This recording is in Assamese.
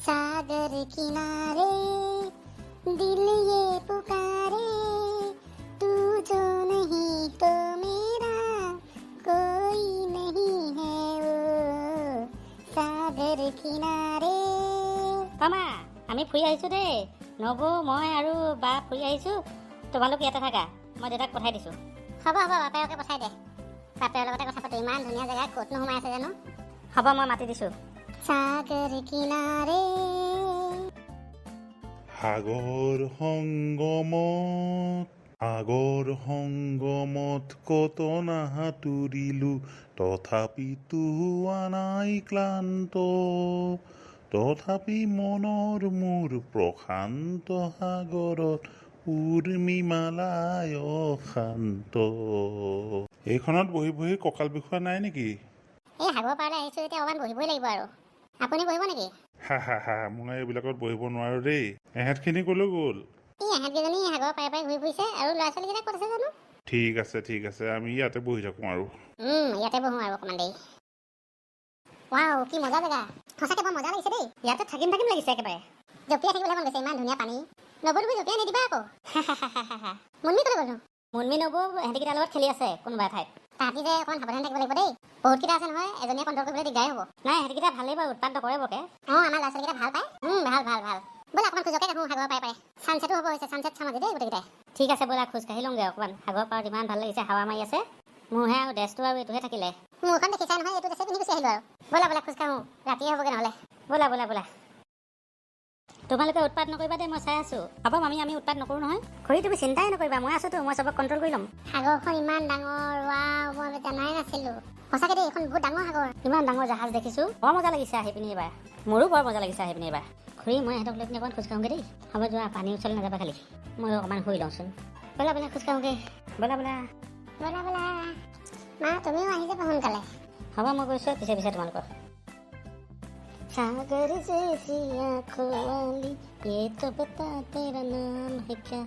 सागर किनारे दिल ये पुकारे, तू जो नहीं तो मेरा कोई नहीं है, ओ सागर किनारे। মামা, আমি ফুৰি আহিছোঁ দেই। নবৌ, মই আৰু বা ফুৰি আহিছোঁ। তোমালোক ইয়াতে থাকা, মই দেউতাক পঠাই দিছোঁ। হ'ব হ'ব, বাপেৰকে পঠাই দে। বাপেৰৰ লগতে কথা পাতো। ইমান ধুনীয়া জেগা, ক'তনো সোমাই আছে জানো। হ'ব, মই মাতি দিছোঁ। सागर किनारे। সাগৰ সংগমত, সাগৰ সংগমত কত না সাঁতুৰিলো, তথাপিতো হোৱা নাই ক্লান্ত। তথাপি মনৰ মোৰ প্ৰশান্ত সাগৰত উৰ্মিমালায় অশান্ত। এইখনত বহি বহি কঁকাল বিষোৱা নাই নেকি? এই সাগৰ পাৰলৈ আহিছোঁ যেতিয়া অকণমান বহিবই লাগিব আৰু। আপুনি বহিব নেকি? হা হা হা, মই এইবিলাকত বহিব নোৱাৰোঁ দেই। এহেঁতখিনি ক'লৈ গ'ল? এই এহেঁতকেইজনী সাগৰৰ পাৰে পাৰে ঘূৰি ফুৰিছে আৰু ল'ৰা ছোৱালীকেইটা ক'ত আছে জানো। ঠিক আছে, ঠিক আছে, আমি ইয়াতে বহি থাকোঁ আৰু। ইয়াতে বহোঁ আৰু অকণমান দেৰি। ৱাও, কি মজা জেগা! সঁচাকৈ বৰ মজা লাগিছে দেই। ইয়াতে থাকিম থাকিম লাগিছে একেবাৰে। জঁপিয়াই থাকিবলৈ মন গৈছে, ইমান ধুনীয়া পানী। নবৌ, তুমি জঁপিয়াই নিদিবা আকৌ। মুন্মি ক'লৈ গ'লনো? মুনমি, নবৌ এহেঁতিকেইটাৰ লগত খেলি আছে কোনোবা এঠাইত। তাহাঁতি যে অকণমান সাৱধান থাকিব লাগিব দেই। বহুতকেইটা আছে নহয়, এজনীয়ে কণ্ট্ৰল কৰিবলৈ দিগদাৰে হ'ব। নাই, এহেঁতিকেইটা ভালেই বাৰু, উৎপাত নকৰে বৰকে। অঁ, আমাৰ ল'ৰা ছোৱালীকেইটা ভাল পায়। ভাল ভাল ভাল। ব'লা, অকণমান খোজকে কাঢ়োঁ সাগৰৰ পাৰে পাৰে। ছানছেটো হ'ব হৈছে, ছানছেট চাম আজি দেই গোটেইকেইটাই। ঠিক আছে, ব'লা খোজ কাঢ়ি লওঁগৈ অকণমান। সাগৰ পাৰত ইমান ভাল লাগিছে, হাৱা মাৰি আছে। মোৰহে আৰু ড্ৰেছটো আৰু এইটোহে থাকিলে। মোৰখন দেখিছাই নহয়, এইটো ড্ৰেছে পিন্ধি গুচি আহিলোঁ আৰু। ব'লা ব'লা, খোজ কাঢ়োঁ, ৰাতিয়ে হ'বগৈ নহ'লে। ব'লা ব'লা ব'লা। তোমালোকে উৎপাত নকৰিবা দেই, মই চাই আছোঁ। হ'ব মামী, আমি উৎপাত নকৰোঁ নহয়। খুৰী, তুমি চিন্তাই নকৰিবা, মই আছোঁতো, মই চবক কণ্ট্ৰল কৰি ল'ম। সাগৰখন ইমান ডাঙৰ, ৱাও! মই জনাই নাছিলোঁ সঁচাকৈ দেই, এইখন বহুত ডাঙৰ সাগৰ। ইমান ডাঙৰ জাহাজ দেখিছোঁ, বৰ মজা লাগিছে আহি পিনি এইবাৰ। মোৰো বৰ মজা লাগিছে আহি পিনি এইবাৰ। খুৰী, মই ইহঁতক লৈ পিনি অকণমান খোজ কাঢ়োঁগৈ দেই। হ'ব, যোৱা, পানী ওচৰলৈ নাযাবা খালি। ময়ো অকণমান শুই লওঁচোন। ব'লা ব'লা, খোজ কাঢ়োঁগৈ, ব'লা ব'লা। ব'লা ব'লা। মা, তুমিও আহি যাবা সোনকালে। হ'ব, মই গৈছোঁ পিছে পিছে তোমালোকৰ। सागर जैसी आँखों वाली, ये तो बता तेरा नाम है क्या?